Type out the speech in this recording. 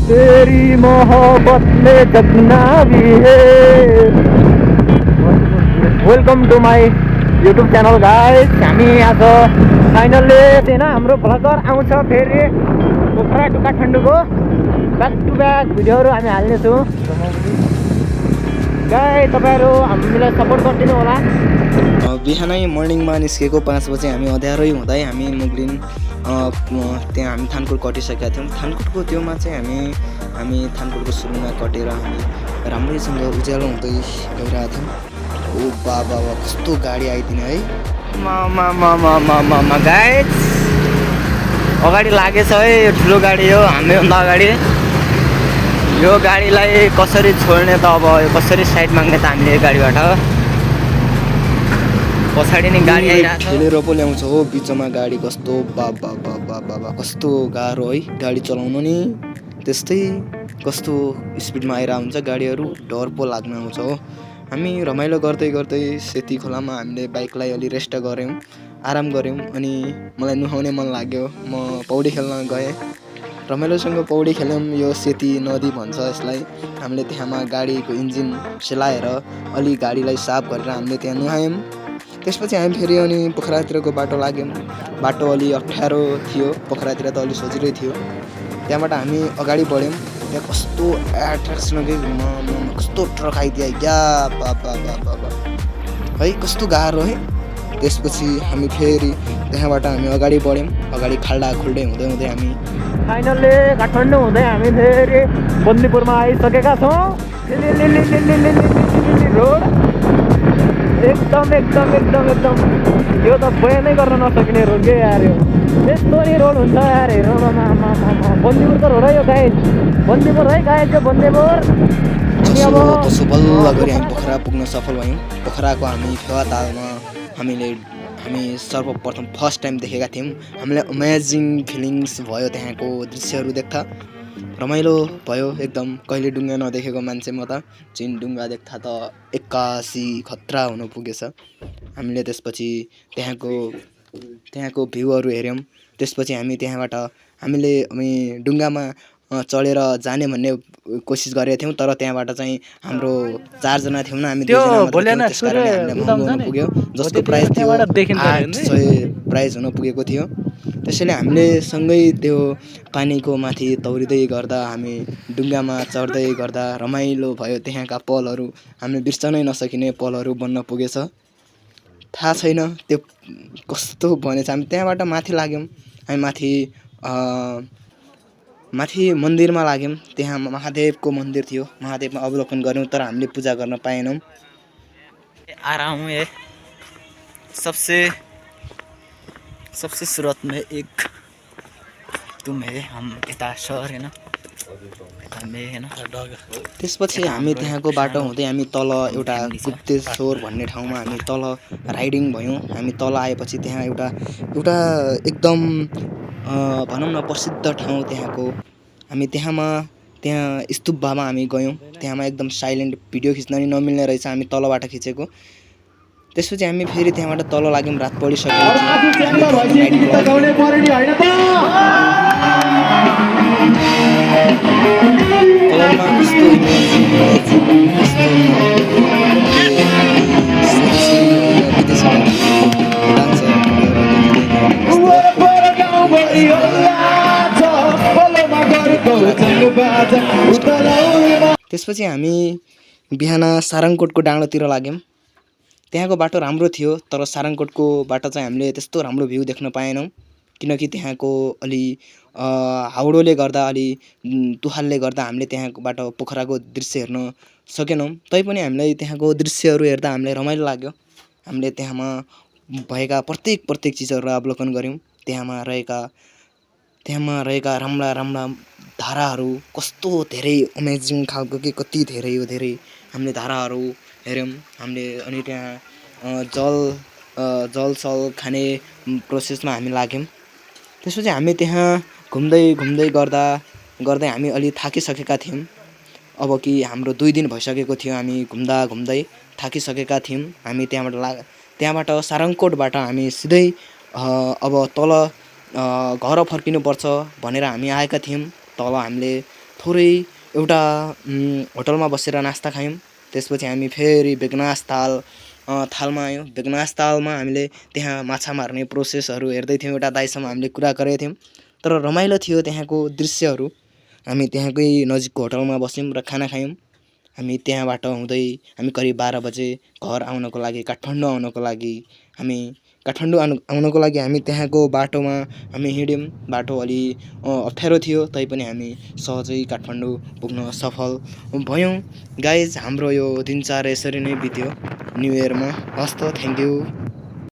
तेरी मोहब्बत में जगना भी है। Welcome to my YouTube channel guys. हामी आज फाइनल्ली होइन हाम्रो भ्लगर आउँछ फेरि पोखरा टु काठमाडौँको ब्याक टु ब्याक भिडियोहरू हामी हाल्नेछौँ। गाइस तपाईँहरू हामीलाई सपोर्ट गरिदिनु होला। बिहानै मर्निङमा निस्केको 5 बजे हामी अँध्यारै हुँदै हामी मुगलिन त्यहाँ हामी थानकोट कटिसकेका थियौँ। थानकोटको त्योमा चाहिँ हामी थानकोटको सुरुमा कटेर हामी राम्रैसँग उज्यालो हुँदै गइरहेका थियौँ। ओ बाबा कस्तो गाडी आइदिने है गाइस अगाडि लागेछ है, यो ठुलो गाडी हो हामीभन्दा अगाडि। यो गाडीलाई कसरी छोड्ने त अब कसरी साइड माग्ने त हामीले यो गाडीबाट। पछाडि नै गाडी आइरहेको छ, खेलेर पो ल्याउँछ हो बिचमा गाडी। कस्तो बाबा कस्तो गाह्रो है गाडी चलाउनु नि। त्यस्तै कस्तो स्पिडमा आइरहेको हुन्छ गाडीहरू, डर पो लाग्न आउँछ हो। हामी रमाइलो गर्दै गर्दै सेती खोलामा हामीले बाइकलाई अलि रेस्ट गऱ्यौँ, आराम गऱ्यौँ। अनि मलाई नुहाउने मन लाग्यो, म पौडी खेल्न गएँ। रमाइलोसँग पौडी खेल्यौँ। यो सेती नदी भन्छ यसलाई। हामीले त्यहाँमा गाडीको इन्जिन सेलाएर अलि गाडीलाई साफ गरेर हामीले त्यहाँ नुहायौँ। त्यसपछि हामी फेरि अनि पोखरातिरको बाटो लाग्यौँ। बाटो अलि अप्ठ्यारो थियो, पोखरातिर त अलि सजिलै थियो। त्यहाँबाट हामी अगाडि बढ्यौँ। त्यहाँ कस्तो एट्र्याक्सन के कस्तो ट्रक आइदियो क्या बाबा है, कस्तो गाह्रो है। त्यसपछि हामी फेरि त्यहाँबाट हामी अगाडि बढ्यौँ। अगाडि खाल्डा खुल्डै हुँदै हुँदै हामी फाइनल्ली काठमाडौँ हुँदै हामी फेरि बन्दीपुरमा आइसकेका छौँ। रोड एकदम यो त बयानै गर्न नसकिने रोड के यार। यो यस्तो नि रोड हुन्छ यार, हेर बन्दीपुरको रोड है यो गाइस। बन्दीपुर है गाइस, यो बन्दीपुर। जसो बल्ल गरी हामी पोखरा पुग्न सफल भयौँ। पोखराको हामी फेवातालमा हामी सर्वप्रथम फर्स्ट टाइम देखेका थियौँ। हामीलाई अमेजिङ फिलिङ्स भयो त्यहाँको दृश्यहरू देख्दा। रमाइलो भयो एकदम। कहिले डुङ्गा नदेखेको मान्छे म त, चिन डुङ्गा देख्दा त 81 खतरा हुन पुगेछ। हामीले त्यसपछि त्यहाँको भ्यूहरू हेऱ्यौँ। त्यसपछि हामी त्यहाँबाट हामी डुङ्गामा चढेर जाने भन्ने कोसिस गरेका थियौँ। तर त्यहाँबाट चाहिँ हाम्रो 4 जना थियौँ न, हामी 2 जना मात्र थियौँ। त्यस कारणले हामीलाई महँगो हुन पुग्यो। जसको प्राइस थियो 800 प्राइस हुन पुगेको थियो। त्यसैले हामीले सँगै त्यो पानीको माथि तौरिँदै गर्दा, हामी डुङ्गामा चढ्दै गर्दा रमाइलो भयो। त्यहाँका पलहरू हामीले बिर्सनै नसकिने पलहरू बन्न पुगेछ। थाहा छैन त्यो कस्तो बनेछ। हामी त्यहाँबाट माथि लाग्यौँ। हामी माथि मन्दिरमा लाग्यौँ। त्यहाँ महादेवको मन्दिर थियो, महादेवमा अवलोकन गऱ्यौँ। तर हामीले पूजा गर्न पाएनौँ। आराम है सबसे सुरुवात में एक तुम है हम यता सर हैन हामी हैन। त्यसपछि हामी त्यहाँको बाटो हुँदै हामी तल एउटा गुप्तेश्वर भन्ने ठाउँमा हामी तल राइडिङ भयौँ। हामी तल आएपछि त्यहाँ एउटा एकदम भनौँ न प्रसिद्ध ठाउँ त्यहाँको। हामी त्यहाँ स्तूपमा हामी गयौँ। त्यहाँमा एकदम साइलेन्ट, भिडियो खिच्न नि नमिल्ने रहेछ, हामी तलबाट खिचेको। त्यसपछि हामी फेरि त्यहाँबाट तल लाग्यौँ। रात परिसकेको त्यसपछि हामी बिहान सारङकोटको डाँडोतिर लाग्यौँ। त्यहाँको बाटो राम्रो थियो, तर सारङकोटको बाटो चाहिँ हामीले त्यस्तो राम्रो भ्यू देख्न पाएनौँ। किनकि त्यहाँको अलि हाउडोले गर्दा, अलि तुहालले गर्दा हामीले त्यहाँबाट पोखराको दृश्य हेर्न सकेनौँ। तैपनि हामीलाई त्यहाँको दृश्यहरू हेर्दा हामीलाई रमाइलो लाग्यो। हामीले त्यहाँमा भएका प्रत्येक चिजहरूलाई अवलोकन गऱ्यौँ। त्यहाँमा रहेका राम्रा धाराहरू कस्तो धेरै अमेजिङ खालको कि कति धेरै हामीले धाराहरू हेऱ्यौँ। हामीले अनि त्यहाँ जल खाने प्रोसेसमा हामी लाग्यौँ। त्यसपछि हामी त्यहाँ घुम्दै गर्दै हामी अलि थाकिसकेका थियौँ। अब कि हाम्रो 2 दिन भइसकेको थियो हामी घुम्दै थाकिसकेका थियौँ। हामी त्यहाँबाट सारङकोटबाट हामी सिधै अब तल घर फर्किनुपर्छ भनेर हामी आएका थियौँ। तल हामीले थोरै एउटा होटलमा बसेर नास्ता खायौँ। त्यसपछि हामी फेरि बेगनास थालमा आयौँ। बेगनास तालमा हामीले त्यहाँ माछा मार्ने प्रोसेसहरू हेर्दै थियौँ। एउटा दाइसँग हामीले कुरा गरेका थियौँ। तर रमाइलो थियो त्यहाँको दृश्यहरू। हामी त्यहाँकै नजिकको होटलमा बस्यौँ र खाना खायौँ। हामी त्यहाँबाट हुँदै हामी करिब 12 बजे घर आउनको लागि काठमाडौँ आउनको लागि हामी काठमाडौँ आउनको लागि हामी त्यहाँको बाटोमा हामी हिँड्यौँ। बाटो अलि अप्ठ्यारो थियो तैपनि हामी सहजै काठमाडौँ पुग्न सफल भयौँ। गाइज हाम्रो यो दिनचर्या यसरी नै बित्यो न्यु इयरमा। हस् त थ्याङ्क यू।